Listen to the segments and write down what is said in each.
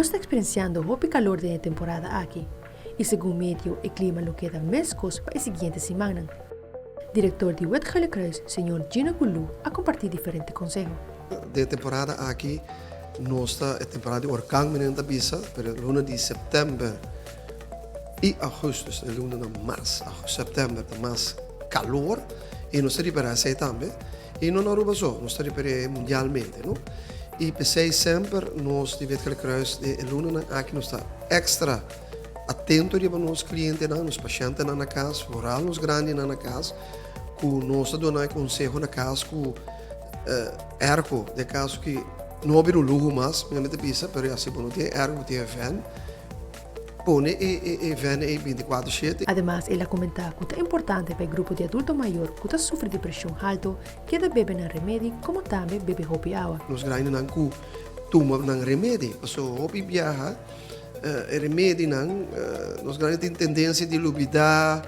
Nos ta eksperensiando hopi kalor den e temporada aki i segun meteo e klima lo keda meskos pa e siguiente simannan. Direktor di Wit Gele Kruis, señor Gino Goeloe a kompartí diferente konseho. Den e temporada aki nos ta e temporada di orkan menen ta bisa, pero e luna di sèptèmber i augustus e lunanan mas, sèptèmber ta mas kalor i nos ta ripará esei tambe. I no na Aruba so, nos ta ripar'é mundialmente, no? I p'esei semper nos di Wit Gele Kruis den e lunanan aki nos ta extra atento riba nos klientenan, nos pashentenan na kas, foral nos grandinan na kas, ku nos ta duna e konseho na kas ku airco, den kaso ki no a bira un luho mas, mi ta bisa, pero ya si bo no tin e airco bo tin e fan. Pone e vèn ei bintikuater shete. Ademas el a komentá ku ta importante pa e grupo di adulto mayor ku ta sufri di preshon haltu keda bebe nan remedi komo tambe bebe hopi awa. Nos grandinan ku tuma nan remedi, pasobra hopi biaha e remedinan nos grandi tin tendensia di lubidá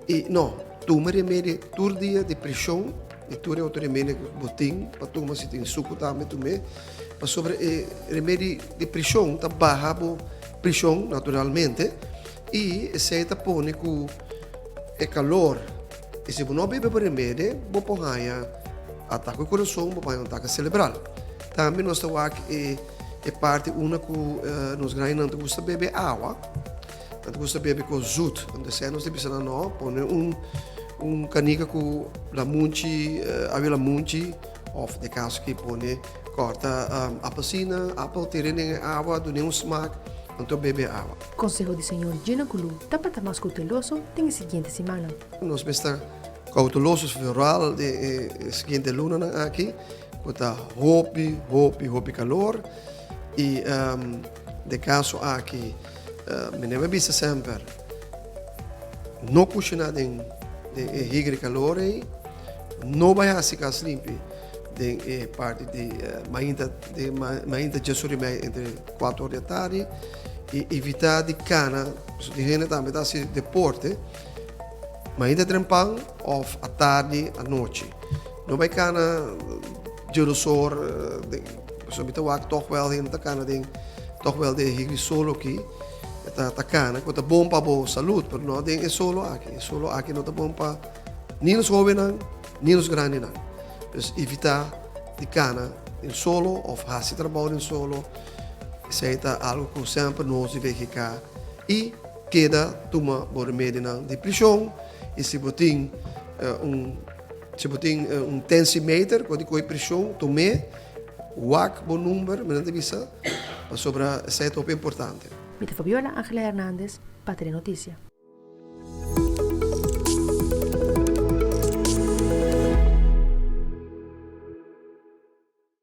i no, tuma remedi tur dia di preshon i tur e otro remedi ku bo tin pa tuma si tin suku tambe tum'é. Pasobra e remedi di prishon ta baha bo prishon naturalmente i esei ta pone ku e kalor i si bo no bebe bo remedi bo por haña atake di kurason, bo por haña un atake selebral. Tambe nos ta wak e e parti unda ku nos grandinan ta gusta bebe awa, nan ta gusta bebe kos zut, entonces nos ta bisa nan no pone un un kanika ku lamunchi, awa lamunchi òf den kaso ki pone Corta apelsina, apel tira den e awa, dun'é un smaak, anto bebe e awa. Conseho di Señor Gino Goeloe ta pa ta mas cauteloso den e siguiente simannan. Nos mester cauteloso vooral den e siguiente lunanan aki cu ta hopi, hopi, hopi calor y den caso aki mi never bisa semper no cushina den e higri calor ey, no bay haci cas limpi. Den e parti di mainta di mainta djes ora i mei entre kuater ora di atardi i evitá di kana pasobra tin hende tambe ta hasi deporte mainta trempan òf atardi anochi no bai kana djedos or pasobra mi ta wak tòg wèl hende ta kana den tòg wèl den e higri solo aki ta kana ku ta bon pa bo salud pero no den e solo aki e solo aki no ta bon pa ni nos hóbennan Ni nos grandinan. Dus evitá di kana den solo òf hasi trabou den solo. Esei ta algu ku semper nos di VGK i keda tuma bo remedinan di prishon i si bo tin un si bo tin un tensimeter ku di kohe prishon tum'é wak bo number mi nan ta bisa pasobra esei ta hopi importante. Mi ta Fabiola Angela Hernandez pa Telenoticia.